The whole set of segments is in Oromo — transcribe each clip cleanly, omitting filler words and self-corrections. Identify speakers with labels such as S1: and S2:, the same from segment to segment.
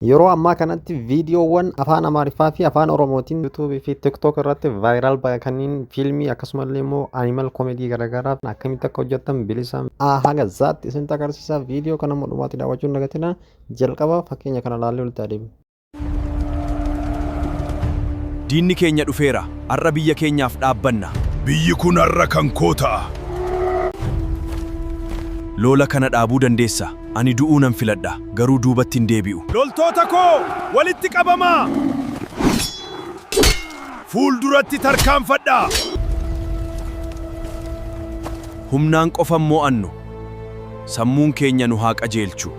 S1: Yeroo ammaa kanatti viidiyoowwan afaan Amaariffaa fi afaan Oromootiin Yuutuubii fi TikTok irratti viral ba'an kanneen fiilmii, akkasumallee immoo animal comedy garaagaraa akkamitti akka hojjetan bilisaan A haga Zaatti isinitti agarsiisa. Viidiyoo kana immoo dhumaatti daawwachuun dagatina. Jalqaba fakkeenya kana laallee walitti adeemu.
S2: Diinni keenya dhufeera. Har'a biyya keenyaaf dhaabbanna.
S3: Biyyi kun har'a kan koo ta'a.
S2: Lola kana dhaabuu dandeessa. Ani du'uu nan filadha, garuu duubatti hin deebi'u.
S3: Loltoota koo, walitti qabamaa! Fuulduratti tarkaanfadhaa!
S2: Humnaan qofa hin mo'annu. Sammuun keenya nu haa qajeelchu.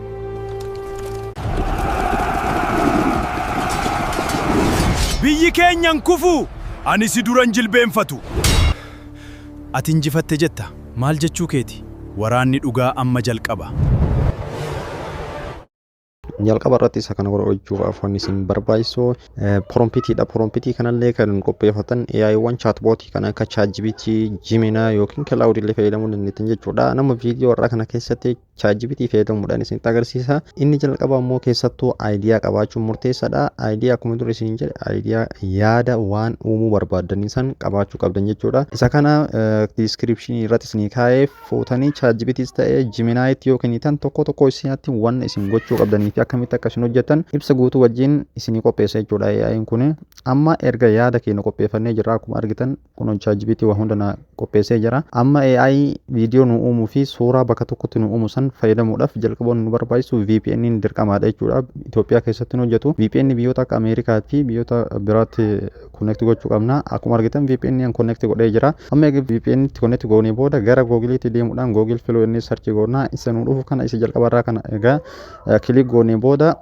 S3: Biyyi keenya hin kufu! Ani si dura hin jilbeenfatu.
S2: Ati injifatte jetta. Maal jechuu keeti? Waraanni dhugaa amma jalqaba.
S1: Jalqaba irratti isa kana gochuuf wanni isin barbaachisu promptiidha. Promptii kanallee kan qopheeffatan AIwwan chatbotii kan akka ChatGPT, Gemini yookiin Claude illee fayyadamuu dandeettan jechuudha. Nama viidiyoo irraa kana keessatti ChatGPT fayyadamuudhaan isinitti agarsiisa. Inni jalqaba immoo keessattuu idea qabaachuun murteessaadha. Idea, akkuma dura isin jedhe, idea yaada waan uumuu barbaaddanii san qabaachuu qabdan jechuudha. Isa kana descriptionii irratti isinii kaa'ee, fuutanii ChatGPTs ta'ee Geminitti yoo kennitan, tokko tokko isinitti waan isin gochuu qabdanii fi akkamitti akka isin hojjetan ibsa guutuu wajjin isinii qopheessa jechuudha AI'n kun. Amma erga yaada keenya qopheeffannee jirra. Akkuma argitan kun ChatGPT waa hunda na qopheessee jira. Amma AI viidiyoo nu uumuu fi suuraa bakka tokkotti nu uumu san fayyadamuudhaaf jalqaba nu barbaachisu VPN dirqamaadha jechuudha. Itoophiyaa keessatti nu hojjetu. VPN biyyoota akka Ameerikaa fi biyyoota biraatti connect gochuu qabna. Akkuma argitan VPN an connect godhee jira. Amma egaa VPN itti connect goonee booda gara Googleetti deemuudhaan Google Flow inni search goona. Isa nu dhufu kana, isa jalqabarraa kana egaa click goonee booda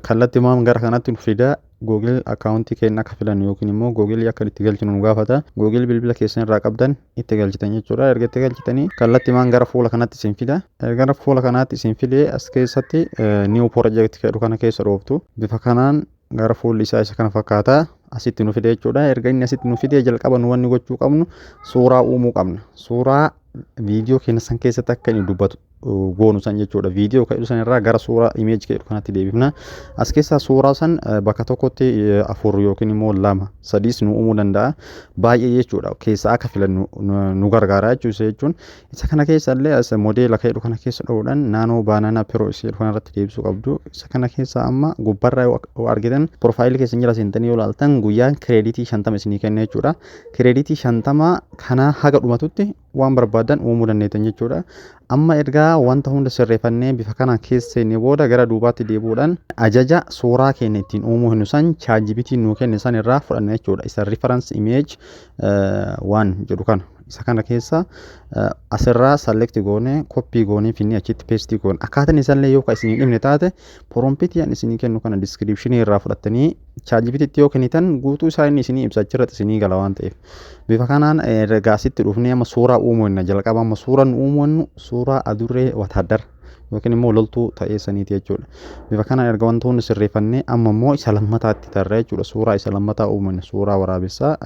S1: kallattiimaan gara kanatti nu fida. Google accountii keenya akka filannu yookiin immoo Google akka itti galchinu nu gaafata. Google bilbila keessan irraa qabdan itti galchitan jechuudha. Erga itti galchitanii kallattiimaan gara fuula kanatti isin fida. Gara fuula kanaatti isin fidee as keessatti new project jedhu kana keessa dhooftu. Bifa kanaan gara fuulli isaa isa kana fakkaata. Asitti nu fide jechuudha. Erga inni asitti nu fide, jalqaba nu wanni gochuu qabnu suuraa uumuu qabna. Suuraa viidiyoo keenya san keessatti akka inni dubbatu goonu san jechuudha. Viidiyoo kan san irraa gara suuraa image jedhu kanatti deebifna. As keessaa suuraa san bakka tokkotti afur yookiin immoo lama sadiis nu uumuu danda'a. Baay'ee jechuudha. Keessaa akka filannu nu gargaara jechuudha jechuun. Isa kana keessa illee as model kan jedhu kana keessa dha'uudhaan Nano Banana Pro isa jedhu kanarratti deebisuu qabdu. Isa kana keessa amma gubbarraa yoo argitan, profileii keessan jala seentanii yoo ilaaltan, guyyaan creditii 50 isinii kenna jechuudha. Creditii 50 kana haga dhumatutti waan barbaadan uumuu dandeettan jechuudha. Amma ergaa wanta hunda sirreeffannee bifa kanaan keessa seennee booda gara duubaatti deebi'uudhaan ajaja suuraa keenya ittiin uumuu hin san ChatGPT nuu kenne san irraa fudhanna jechuudha. Isa reference image waan jedhu kana. Isa kana keessa asirraa select goonee, copy goonee finne achitti paste goone. Akkaataan isaallee yoo ka isin hin dhibne taate, promptii an isinii kennu kana descriptionii irraa fudhattanii ChatGPT yoo kennitan, guutuu isaa inni isinii ibsa, achirratti isinii gala waan ta'eef. Bifa kanaan ergaa asitti dhufnee amma suuraa uumuu jenna. Jalqaba amma suuraa nu uumuunnu suuraa adurree wataadara yookiin immoo loltuu ta'ee saniiti jechuudha. Bifa kanaan erga wantoonni sirreeffannee amma immoo isa lammataatti tarra jechuudha. Suuraa isa lammataa uumanne, suuraa waraabessaa,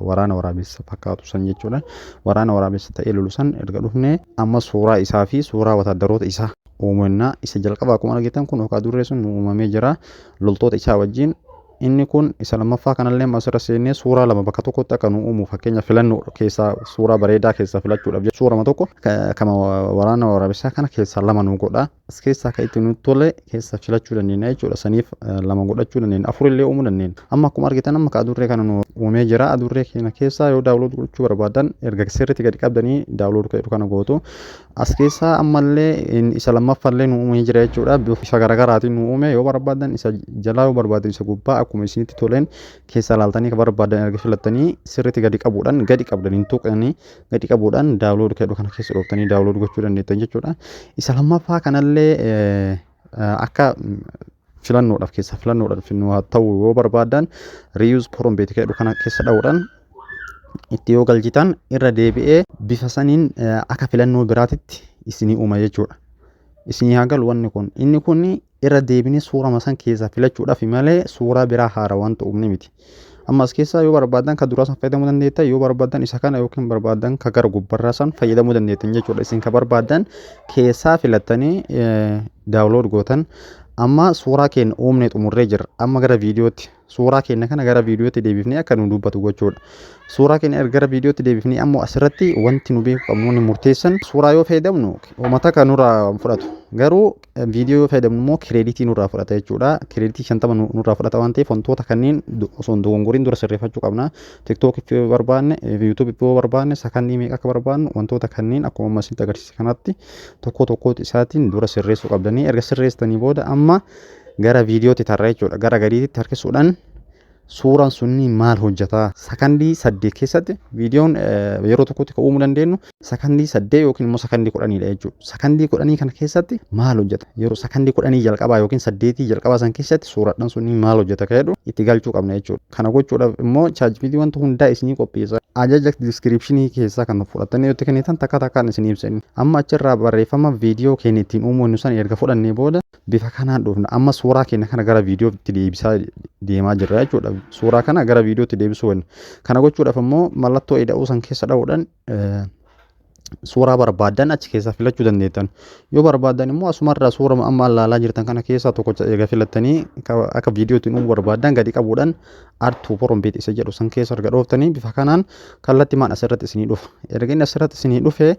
S1: waraana waraabessa fakkaatu san jechuudha. Waraana waraabessa ta'ee lolu san erga dhufnee amma suuraa isaa fi suuraa wataadaroota isaa uumanna. Isa jalqaba akkuma argitan kun adurree sun nu uumamee jira. Loltoota isaa wajjin. Inni kun isa lammaffaa kanallee amma asirra seennee suuraa lama bakka tokkotti akka nu uumu, fakkeenya filannoo keessaa suuraa bareedaa keessaa filachuudhaaf, suurama tokko kama waraana waraabessaa kana keessaa lama nu godha. As keessaa kan itti nutti tole keessa filachuu dandeenya jechuudha. Saniif lama godhachuu dandeenya, afurillee uumuu dandeenya. Amma akkuma argitan amma ka adurree kana nu uumee jira. Adurree kana keessaa yoo download gochuu barbaadan, erga sirriitti gadi qabdanii download jedhu kana gootu. As keessaa ammallee isa lammaffallee nu uumee jira jechuudha. Bifa garaagaraatiin nu uume. Yoo barbaadan isa jalaa, yoo barbaadan isa gubbaa, akkuma isinitti toleen keessa ilaaltanii kan barbaadan erga filattanii, sirriitti gadi qabuudhaan, gadi qabdan hin tuqanii, gadi qabuudhaan download jedhu kana keessa dhooftanii download gochuu dandeettan jechuudha. Isa lammaffaa kanallee akka filannoodhaaf keessa filannoodhaaf nu haa ta'u yoo barbaadan, reuse prompt jedhu kana keessa dha'uudhaan itti yoo galchitan, irra deebi'ee bifa saniin akka filannoo biraatitti isinii uuma jechuudha. Isinii haa galu wanni kun. Inni kun irra deebinee suurama san keessaa filachuudhaaf malee suuraa biraa haara waan ta'uuf miti. Amma as keessaa yoo barbaadan ka duraa san fayyadamuu dandeettan, yoo barbaadan isa kana yookiin barbaadan ka gara gubbarraa san fayyadamuu dandeettan jechuudha. Isin ka barbaadan keessaa filattanii download gootan. Amma suuraa keenya uumnee xumurree jirra. Amma gara viidiyootti, suuraa keenya kana gara viidiyootti deebifnee akka nu dubbatu gochuudha. Suuraa keenya erga gara viidiyootti deebifnee, ammoo asirratti wanti nu beekuu qabnu, wanni murteessan, suuraa yoo fayyadamnu uummata kan nurraa fudhatu. Garuu viidiyoo yoo fayyadamnu immoo credit nurraa fudhata jechuudha. Credit 50 nurraa fudhata waan ta'eef, wantoota kanneen osoo hin dogongoriin dura sirreeffachuu qabna. TikTok yoo barbaanne, YouTube yoo barbaanne, sakandii meeqa akka barbaannu, wantoota kanneen akkuma amma isinitti agarsiise kanatti tokko tokkooti isaatiin dura sirreessuu qabdanii. Erga sirreessitanii booda amma gara viidiyootti tarra jechuudha. Gara gadiitti harkisuudhaan suuraan sunni maal hojjetaa, sakandii 8 keessatti viidiyoon yeroo tokkotti kan uumuu dandeenyu sakandii 8 yookiin immoo sakandii 10dha jechuudha. Sakandii 10 kana keessatti maal hojjeta? Yeroo sakandii 10 jalqabaa yookiin 8 jalqabaa san keessatti suuraadhaan sunni maal hojjeta kan jedhu itti galchuu qabna jechuudha. Kana gochuudhaaf immoo ChatGPT wanta hundaa isinii qopheessa. Ajaja description keessaa kan fudhatanii yoo itti kennitan takka takkaan isinii ibsa. Amma achirraa barreeffama viidiyoo keenya ittiin uumuu san erga fudhannee booda bifa kanaan dhufna. Amma suuraa keenya kana gara viidiyootti deebisaa deemaa jirra jechuudha. Suuraa kana gara viidiyootti deebisuu wenna. Kana gochuudhaaf immoo mallattoo ida'uu san keessa dha'uudhaan suuraa barbaaddan achi keessaa filachuu dandeettan. Yoo barbaaddan immoo asumarraa suura amma ilaalaa jirtan kana keessaa tokko erga filattanii, akka viidiyootti uumuu barbaaddan gadi qabuudhaan "add to prompt" isa jedhu san keessa erga dhooftanii, bifa kanaan kallattimaan asirratti isinii dhufa. Erga inni asirratti isinii dhufe,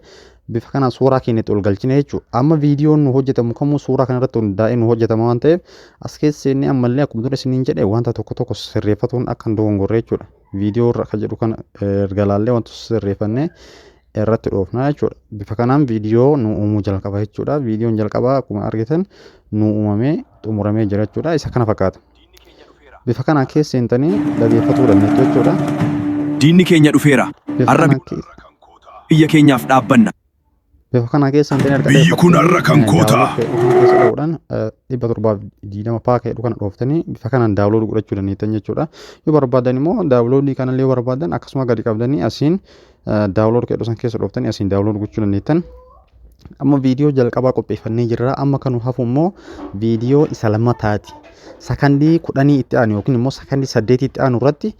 S1: bifa kanaan suuraa keenyatti ol galchine jechuudha. Amma viidiyoon nu hojjetamu kamuu suuraa kanarratti hundaa'ee nu hojjetama waan ta'eef, as keessa seennee ammallee akkuma dura isiniin jedhe wanta tokko tokko sirreeffatuun akka hin dogongorre jechuudha. Viidiyoo irra kan jedhu kana erga laallee wanta sirreeffannee irratti dhoofna jechuudha. Bifa kanaan viidiyoo nu uumuu jalqaba jechuudha. Viidiyoon jalqabaa akkuma argitan nu uumamee xumuramee jira jechuudha. Isa kana fakkaata. Bifa kanaan keessa seentanii dhageeffatuu dandeettu jechuudha.
S3: Diinni keenya dhufeera.
S1: Bifa
S3: Har'a
S1: kanaan
S3: biyya keenyaaf dhaabbanna.
S1: Bifa kana keessa seentanii erga
S3: Biyyi kun har'a kan koo ta'a.
S1: Download keessa dha'uudhaan 720 p jedhu kana dhooftanii bifa kanaan download godhachuu dandeettan jechuudha. Yoo barbaadan immoo download kanallee yoo barbaadan, akkasuma gadi qabdanii asiin download jedhu san keessa dhooftanii asiin download gochuu dandeettan. Amma viidiyoo jalqabaa qopheeffannee jirra. Amma kan nu hafu immoo viidiyoo isa lammataati. Sakandii 10 itti aanu yookiin immoo sakandii 8 itti aanu irratti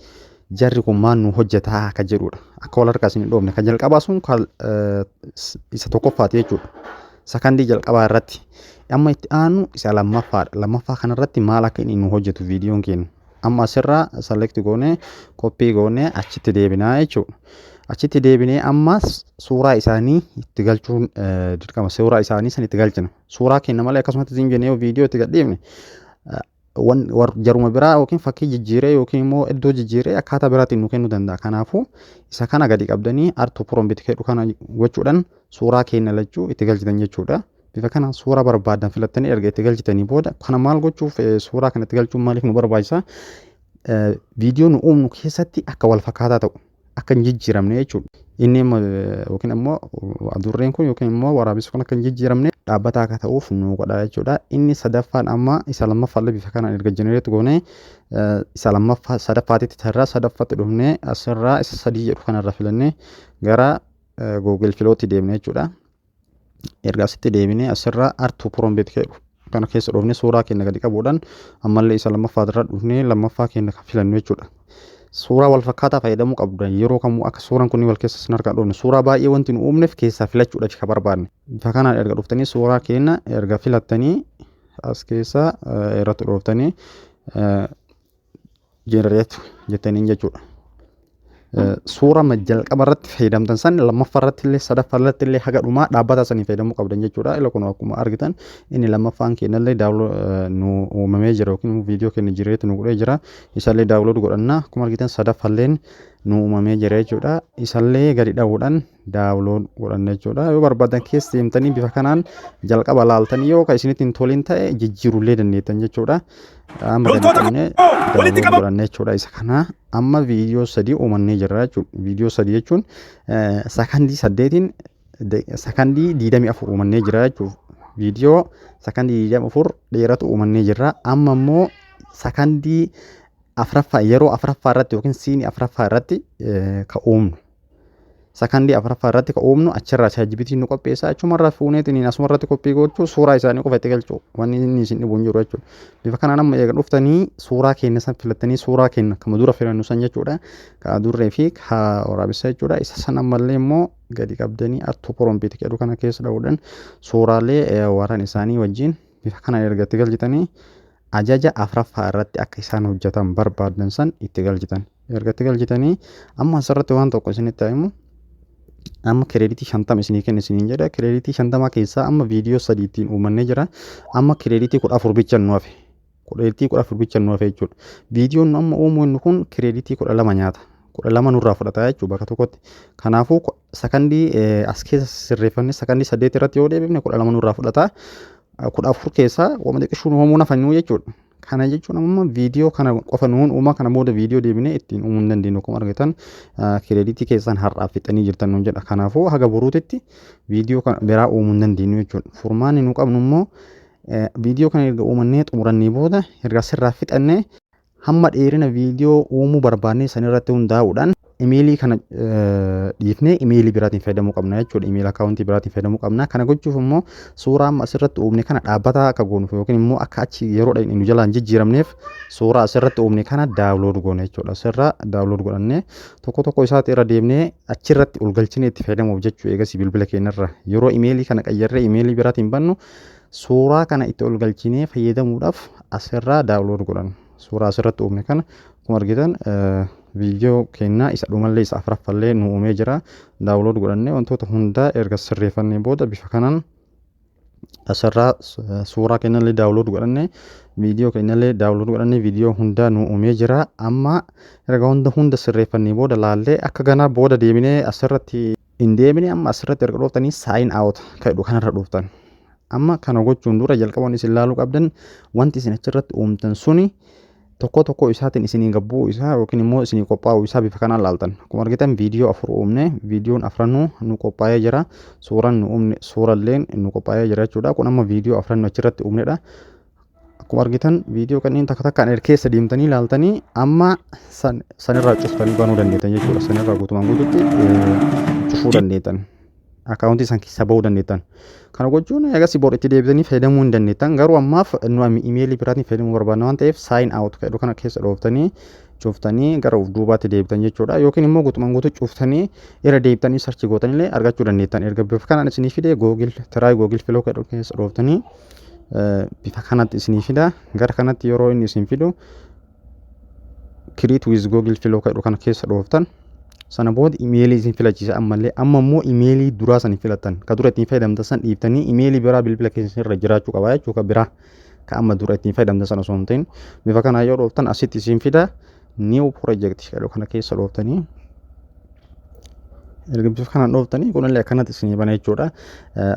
S1: jarri kun maal nu hojjetaa akka jedhudha. Akka wal harkaa isin hin dhoofne. Kan jalqabaa sun isa tokkoffaati jechuudha. Sakandii jalqabaa irratti. Amma itti aanu isa lammaffaadha. Lammaffaa kanarratti maal akka inni nu hojjetu viidiyoon keenya. Amma asirraa select goonee, copy goonee achitti deebinaa jechuudha. Achitti deebinee ammas suuraa isaanii itti galchuun dirqama. Suuraa isaanii san itti galchina. Suuraa keenya malee akkasumatti isin jennee viidiyoo itti gadhiifne jaruma biraa yookiin fakkii jijjiiree yookiin immoo iddoo jijjiiree akkaataa biraatiin nu kennuu danda'a. Kanaafuu isa kana gadi qabdanii "add to prompt" jedhu kana gochuudhaan suuraa keenya lachuu itti galchitan jechuudha. Bifa kanaan suuraa barbaadan filattanii erga itti galchitanii booda, kana maal gochuuf, suuraa kana itti galchuun maaliif nu barbaachisa? Viidiyoo nu uumnu keessatti akka wal fakkaataa ta'u, akka hin jijjiiramne jechuudha. Inni immoo yookiin immoo adurreen kun yookiin immoo waraabessi kun akka hin jijjiiramne, dhaabbataa akka ta'uuf nu godha jechuudha. Inni sadaffaan amma isa lammaffaallee bifa kanaan erga generate goonee isa lammaffaa sadaffaatitti tarraa sadaffaatti dhufnee, asirraa isa sadii jedhu kanarra filannee gara Google Flowtti deemne jechuudha. Erga asitti deebinee asirraa "add to prompt" jedhu kana keessa dhufnee, suuraa keenya gadi qabuudhaan ammallee isa lammaffaa irra dhufnee lammaffaa keenya kan filannu jechuudha. Suuraa wal fakkaataa fayyadamuu qabdu yeroo kamuu, akka suuraan kun wal keessa sin harkaa dhufne. Suuraa baay'ee wanti nu uumneef keessaa filachuudhaaf kan barbaadne. Bifa kanaan erga dhuftanii, suuraa keenya erga filattanii, as keessa irratti dhooftanii "generate" jettaniin jechuudha. Suura jalqaba irratti fayyadamtan san lammaffaa irratti illee, sadaffaa irratti illee, haga dhumaa dhaabbata sanii fayyadamuu qabdan jechuudha. Ila kun akkuma argitan inni lammaffaan keenyallee nu uumamee jira yookiin viidiyoo keenya generate nu godhee jira. Isallee download godhanna. Akkuma argitan sadaffalleen nu uumamee jira jechuudha. Isallee gadi dha'uudhaan download godhanna jechuudha. Yoo barbaadan keessa deemtanii bifa kanaan jalqaba laaltanii, yoo kan isinitti hin tolin ta'e jijjiirullee dandeettan jechuudha. Amma gadi
S3: Loltoota
S1: qabnee
S3: koo walitti
S1: download
S3: qabama.
S1: godhanna jechuudha. Isa kana amma viidiyoo sadii uumannee jirra jechuudha. Viidiyoo sadii jechuun sakandii 8n sakandii 24 uumannee jira jechuudha. Viidiyoo sakandii 24 dheeratu uumannee jirra. Amma immoo sakandii afuraffaa, yeroo afuraffaa irratti yookiin scene afuraffaa irratti kan uumnu. Sakandii afuraffaa irratti ka uumnu achirraa ChatGPT nu qopheessa. Achumarraa fuuneetiin asuma irratti copy gochuu, suuraa isaanii qofa itti galchuu, wanni inni isin dhibu hin jiru jechuudha. Bifa kanaan amma eega dhuftanii suuraa keenya san filattanii, suuraa keenya kama dura filannu san jechuudha. Ka adurree fi ka waraabessaa jechuudha. Isa san ammallee immoo gadi qabdanii add to prompt jedhu kana keessa dha'uudhaan suuraalee waraan isaanii wajjin bifa kanaan erga itti galchitanii, ajaja afuraffaa irratti akka isaan hojjetan barbaadan san itti galchitan. Erga itti galchitanii, amma asirratti waan tokko isinitti himu. Amma credit 50 isinii kenna isiniin jedha. Credit 50 keessaa amma viidiyoo 3 ittiin uumannee jira. Amma credit 14 bicha nu hafe. Credit 14 bicha nu hafe jechuudha. Viidiyoon nu amma uumnu kun credit 12 nyaata. 12 nurraa fudhata jechuudha bakka tokkotti. Kanaafuu sakandii as keessa sirreeffannee sakandii 8 irratti yoo deebifne 12 nurraa fudhata. 14 keessaa wama xiqqishuu nu uumuu nafannuu jechuudha. Kana jechuun amma viidiyoo kana qofa nuun uuma, kana booda viidiyoo deebinee ittiin uumuu hin dandeenyu. Akkuma argitan credit keessan har'aaf fixanii jirtan nuun jedha. Kanaafuu haga boruutitti viidiyoo kana biraa uumuu hin dandeenyu jechuudha. Furmaanni nu qabnu immoo viidiyoo kana erga uumannee xumurannee booda, erga sirraa fixannee, hamma dheerina viidiyoo uumuu barbaannee san irratti hundaa'uudhaan imeelii kana dhiifnee imeelii biraatiin fayyadamuu qabna jechuudha. Email account biraatiin fayyadamuu qabna. Kana gochuuf immoo suuraa amma asirratti uumne kana dhaabbataa akka goonuuf yookiin immoo akka achi yeroodhaan nu jalaan jijjiiramneef suuraa asirratti uumne kana download goone jechuudha. Asirra download godhannee tokko tokko isaatti irra deemnee achirratti ol galchinee itti fayyadamuuf jechuu. Eegas bilbila keenyarra yeroo imeelii kana qayyarree imeelii biraatiin bannu suuraa kana itti ol galchinee fayyadamuudhaaf asirraa download godhanna. Suuraa asirratti uumne kana akkuma argitan viidiyoo keenyaa isa dhumallee, isa afuraffallee nu uumee jira. Download godhannee wantoota hundaa erga sirreeffannee booda bifa kanaan asirraa suuraa keenyallee download godhannee, viidiyoo keenyallee download godhannee, viidiyoo hundaa nu uumee jira. Amma erga hunda hunda sirreeffannee booda laallee akka ganaa booda deebinee asirratti hin deebine. Amma asirratti erga dhooftanii sign out kan kanarra dhooftan. Amma kana gochuun dura jalqaba isin laaluu qabdan wanti isin achirratti uumtan suni tokko tokko isaatiin isinii gabbuu isaa yookiin immoo isinii qophaa'uu isaa bifa kanaan laaltan. Akkuma argitan viidiyoo afur uumne, viidiyoon afranuu nu qophaa'ee jira. Suuraan nu uumne suuralleen nu qophaa'ee jira jechuudha. Kun amma viidiyoo afran nu achirratti uumnedha. Akkuma argitan viidiyoo kanneen takka takkaan keessa deemtanii ilaaltanii amma sanirraa cuftanii banuu dandeettan jechuudha. Sanirraa guutumaan guututti cufuu dandeettan. Account san keessa bahuu dandeettan. Kana gochuun eegas bor itti deebitanii fayyadamuu hin dandeettan. Garuu ammaaf nu imeelii biraatiin fayyadamuu barbaadna waan ta'eef sign out jedhu kana keessa dhooftanii cuftanii gara of duubaatti deebitan jechuudha. Yookiin immoo guutumaan guutuu cuftanii irra deebitanii search gootanillee argachuu dandeettan. Erga bifa kanaan isinii fide Google try Google Flow jedhu keessa dhooftanii bifa kanatti isinii fida. Gara kanatti yeroo inni isin fidu create with Google Flow jedhu kana keessa dhooftan. Sana booda imeelii isin filachiisa ammallee. Amma immoo imeelii duraa san filattan. Ka dura ittiin fayyadamtan san dhiiftanii imeelii biraa bilbila keessan irra jiraachuu qaba jechuudha. Ka biraa ka amma dura ittiin fayyadamtan sana osoo hin ta'in bifa kanaa yoo dhooftan asitti isin fida. New project jedhu kana keessa dhooftanii, erga bifa kanaan dhooftanii, kunillee akkanatti isinii bana jechuudha.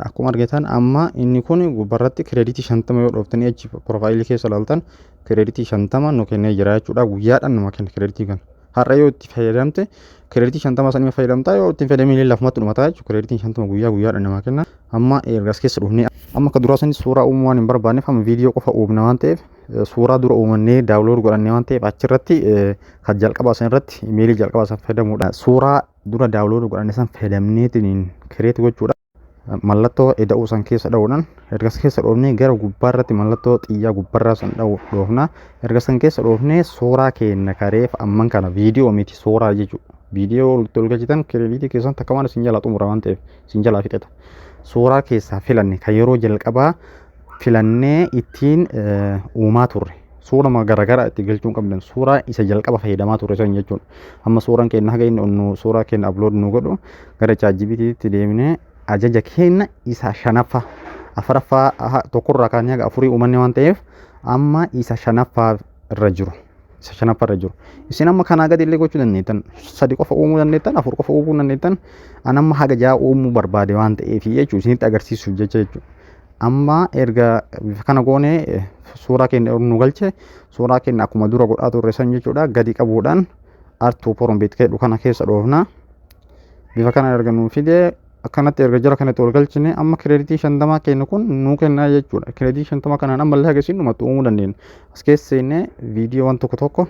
S1: Akkuma argitan amma inni kun gubbarratti credit 50 yoo dhooftanii achi profile keessa ilaaltan credit 50 nu kennee jira jechuudha. Guyyaadhaan nama kenna credit kana. Har'a yoo itti fayyadamte credit 50 sanii fayyadamtaa, yoo itti hin fayyadamin lafumatti dhumataa jechuudha. Creditiin 50 guyyaa guyyaadhaan namaa kenna. Amma erga as keessa dhufnee, amma akka duraa sanis suuraa uumuu waan hin barbaanneef, amma viidiyoo qofa uumna waan ta'eef, suuraa dura uumannee download godhannee waan ta'eef, achirratti kan jalqabaa san irratti imeelii jalqabaa san fayyadamuudha. Suuraa dura download godhanne san fayyadamneetiin create gochuudha. Mallattoo ida'uu san keessa dha'uudhaan ergas keessa dhoofnee gara gubbaarratti mallattoo xiyyaa gubbaarraa san dha'u dhoofna. Erga san keessa dhoofnee suuraa keenya kareef amman kana viidiyoo miti, suuraa jechuudha. Viidiyoo ol galchitan credit keessan takka waan isin jalaa xumura waan ta'eef isin jalaa fixata. Suuraa keessaa filanne kan yeroo jalqabaa filannee ittiin uumaa turre. Suurama garaagaraa itti galchuu hin qabdan, suuraa isa jalqaba fayyadamaa turre san jechuudha. Amma suuraan keenya haga inni nu suuraa keenya upload nu godhu gara ChatGPTtti deemnee ajaja keenya isa shanaffaa, afuraffaa, tokkorraa kaanee haga afurii uumanne waan ta'eef, amma isa shanaffaa irra jiru. Isa shanaffaa irra jiru. Isin amma kanaa gadi illee gochuu dandeettan. Sadi qofa uumuu dandeettan, afur qofa uumuu dandeettan. An amma haga ja'a uumuu barbaade waan ta'eef jechuudha. Isinitti agarsiisuuf jecha jechuudha. Amma erga bifa kana goone suuraa keenya nu galche, suuraa keenya akkuma dura godhaa turre san jechuudha, gadi qabuudhaan add to prompt jedhu kana keessa dhoofna. Bifa kana erga nu fide Akkanatti erga jara kanatti ol galchine, amma credit 50 kennu kun nuu kennaa jechuudha. Credit 50 kanaan ammallee hagasiin dhumatti uumuu dandeenya. As keessa seennee viidiyoowwan tokko tokko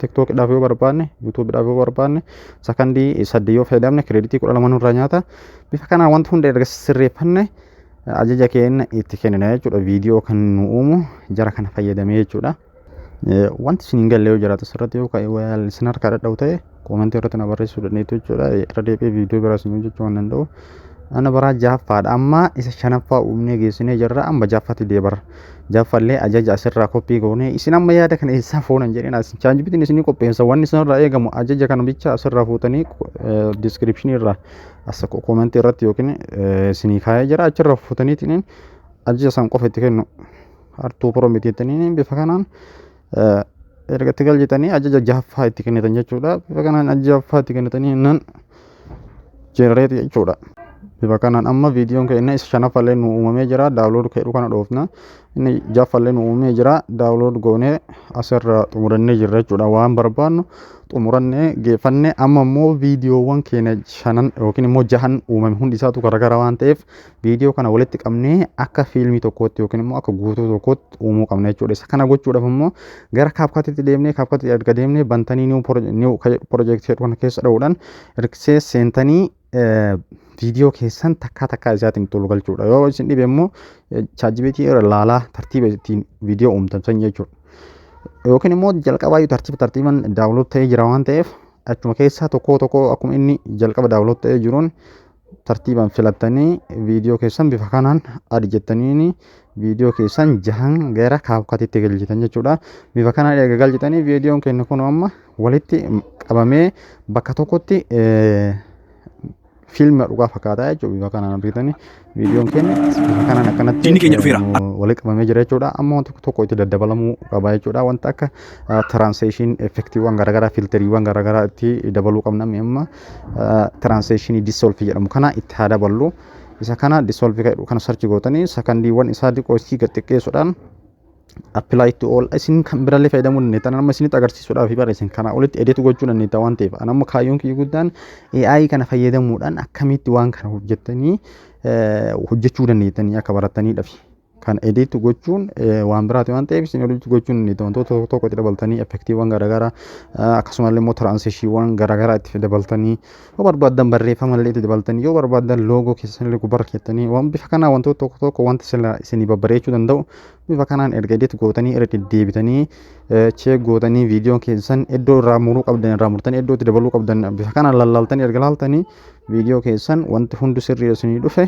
S1: TikTokiidhaaf yoo barbaanne, YouTubeiidhaaf yoo barbaanne, sakandii 8 yoo fayyadamne credit 12 nurraa nyaata. Bifa kanaan wanti hunda erga sirreeffanne ajaja keenya itti kennina jechuudha. Viidiyoo kan nu uumu jara kana fayyadamee jechuudha. Wanti isin hin galle yoo jiraate, asirratti yoo isin harkaa dhadha'u ta'e, comment irratti na barreessuu dandeettu jechuudha. Irra deebi'ee viidiyoo biraa isin hojjechuu waan danda'u. Ana baraa jahaffaadha. Amma isa shanaffaa uumnee geessinee jirra. Amma jahaffaatti deebarra. Jahaffallee ajaja asirraa copy goonee, isin amma yaada kana eessaa foonan jedheen, as ChatGPTn isinii qopheessa. Wanni isinirraa eegamu ajaja kana bicha asirraa fuutanii description irraa as comment irratti yookiin isinii kaayee jira, achirraa fuutaniitiin ajaja san qofa itti kennu. Hartuu prompt jettanii bifa kanaan erga itti galchitanii ajaja jahaffaa itti kennitan jechuudha. Bifa kanaan ajaja jahaffaa itti kennitanii nan generate jechuudha. Bifa kanaan amma viidiyoon keenya isa shanaffallee nu uumamee jira. Download kedhu kana dhoofna. Inni jahaffallee nu uumamee jira. Download goonee asirra xumurannee jirra jechuudha. Waan barbaannu xumurannee geeffannee, amma immoo viidiyoowwan keenya shanan yookiin immoo jahan uumame hundi isaatu garaagara waan ta'eef, viidiyoo kana walitti qabnee akka fiilmii tokkootti yookiin immoo akka guutuu tokkootti uumuu qabna jechuudha. Isa kana gochuudhaaf immoo gara CapCutitti deemnee, CapCutitti erga deemnee bantanii new project jedhu kana keessa dha'uudhaan hirkisee seentanii viidiyoo keessan takkaa takkaa isaatiin itti ol galchuudha. Yoo isin dhibe immoo ChatGPT irra laalaa tartiiba ittiin viidiyoo uumtan san jechuudha. Yookiin immoo jalqabaayyuu tartiiba tartiiban download ta'ee jira waan ta'eef, achuma keessaa tokko tokko akkuma inni jalqaba download ta'ee jiruun tartiibaan filattanii viidiyoo keessan bifa kanaan adi jettaniini viidiyoo keessan jahan gara CapCutitti galchitan jechuudha. Bifa kanaan erga galchitanii viidiyoon keenya kun amma walitti qabamee bakka tokkotti fiilma dhugaa fakkaataa jechuudha. Bifa kanaan argitanii viidiyoon keenya bifa kanaan akkanatti
S3: Diinni keenya dhufeera.
S1: Walitti qabamee jira jechuudha. Amma wanti tokko itti daddabalamuu qaba jechuudha. Wanta akka transition effectiiwwan garaagaraa, filteriiwwan garaagaraa itti dabaluu qabna. Amma transition dissolve jedhamu kana itti haa daballu. Isa kana dissolve kana search gootanii sakandiiwwan isaa xiqqoo isii gad xiqqeessuudhaan apply to all. Isin kan birallee fayyadamuu dandeettan, amma isinitti agarsiisuudhaaf bara isin kana olitti edit gochuu dandeetta waan ta'eef, an amma kaayyoon kiyya guddaan AI kana fayyadamuudhaan akkamitti waan kana hojjettanii hojjechuu dandeettanii akka barattaniidhaaf. Kan edit gochuun waan biraati waan ta'eef, isin edit gochuun dandeetta. Wantoota tokko tokko itti dabaltanii, effectiiwwan garaagaraa, akkasumallee immoo transitioniiwwan garaagaraa itti dabaltanii, yoo barbaaddan barreeffama illee itti dabaltanii, yoo barbaaddan logo keessan illee gubbarra keettanii, waan bifa kanaa wantoota tokko tokko wanta sila isinii babbareechuu danda'u bifa kanaan erga edit gootanii, irra deddeebitanii check gootanii, viidiyoon keessan iddoo irraa muruu qabdan irraa murtanii, iddoo itti dabaluu qabdan bifa kanaan lallaaltanii erga laaltanii, viidiyoo keessan wanti hundi sirrii isinii dhufe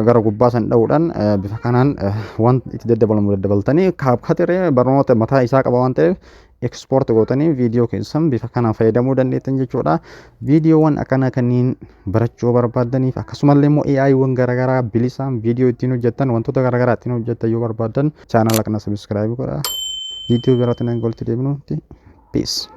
S1: gara gubbaa san dha'uudhaan bifa kanaan wanti itti daddabalamu daddabaltanii, CapCutiree barnoota mataa isaa qaba waan ta'eef, export gootanii viidiyoo keessan bifa kanaan fayyadamuu dandeettan jechuudha. Viidiyoowwan akkana kanneen barachuu barbaaddaniif, akkasumallee immoo AIwwan garaagaraa bilisaan viidiyoo ittiin hojjettan, wantoota garaagaraa ittiin hojjettan yoo barbaaddan, chaanala kana subscribe godhaa. Viidiyoo biraatiin hanga walitti deebinutti, peace.